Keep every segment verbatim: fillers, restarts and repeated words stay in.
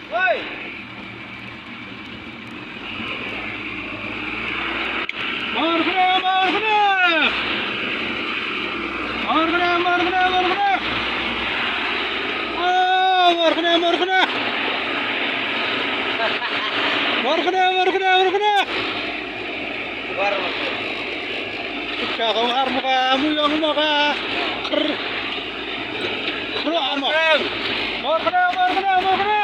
Oi. Mar khneh, mar khneh. Mar khneh, mar khneh, mar khneh. Ah, mar khneh, mar khneh. Mar khneh, mar khneh, mar khneh. Ka kong ar mo ka, mu yong mo ka. Krr. Krr mo. Mor kena, mor kena, mor kena.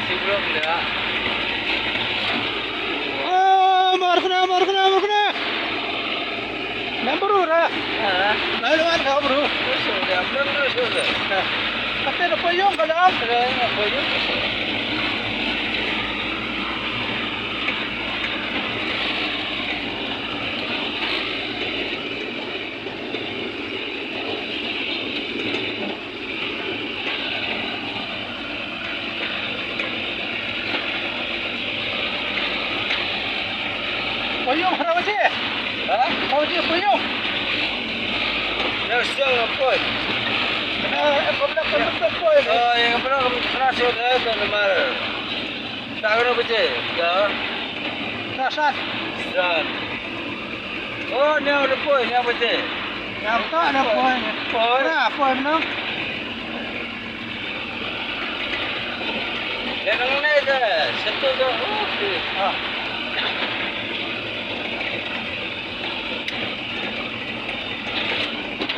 Sibrok dah. Ah, mor kena, mor kena, mor kena. Nang bru ra. Ha? Nang luan ka bru. Bru su da, bru su da. Ha. Kata da payung ka dam. Kata da payung. Payung, perahu je. Ha? Perahu je, payung. Ya, siang, poi. Kena, eh, kau bilang kau betul, poi. Oh, yang kau bilang kau betul, sudah, eh, tuan Lemar. Tak kena baca. Dah. Dah, san. San. Oh, ni ada poi, ni apa je? Ni apa tak ada poi ni? Poi. Nah, poi mana? Dia nang naik dah. Satu dah. Oh, okey. Ah.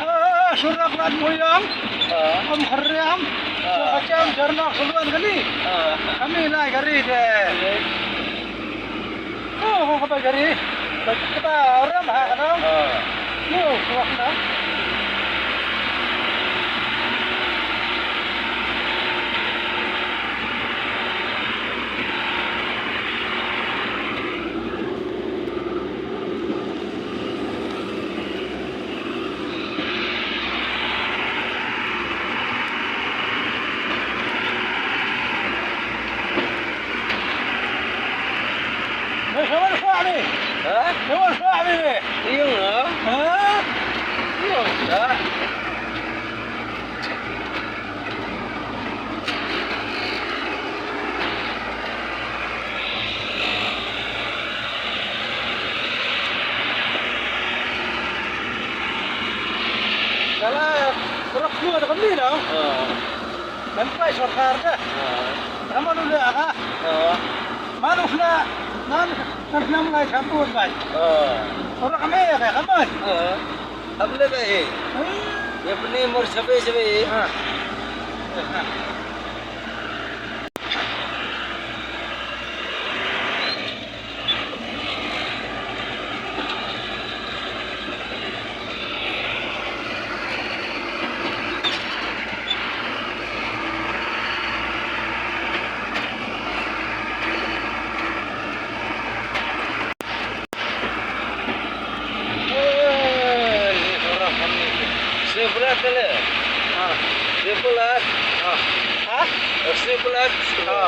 Ah, surak rat muyang. Ah. Am hariam. Ah. Macam jarnak seluan kali. Ah. Kami naik gari deh. Okey. Oh, kaba gari. Kaba orang ha kata. Ah. Yo, surak dah. Siapa ni? Ha? Siapa ni? Iyung ha? Ha? Iyung ha? Kala, rok lu ada kami dah. Ha. Nampak sorkar dah. Ha. Nama lu dah ka? Ha. Manus na, nan, nan nam lai campur bai. Ha. Orang kami ya kami. Ha. Apa le bai? Hmm. Ya peni mur sabe sabe. Ha. Sebelah tele. Ha. Sebelah. Ha. Ha? Sebelah. Ha.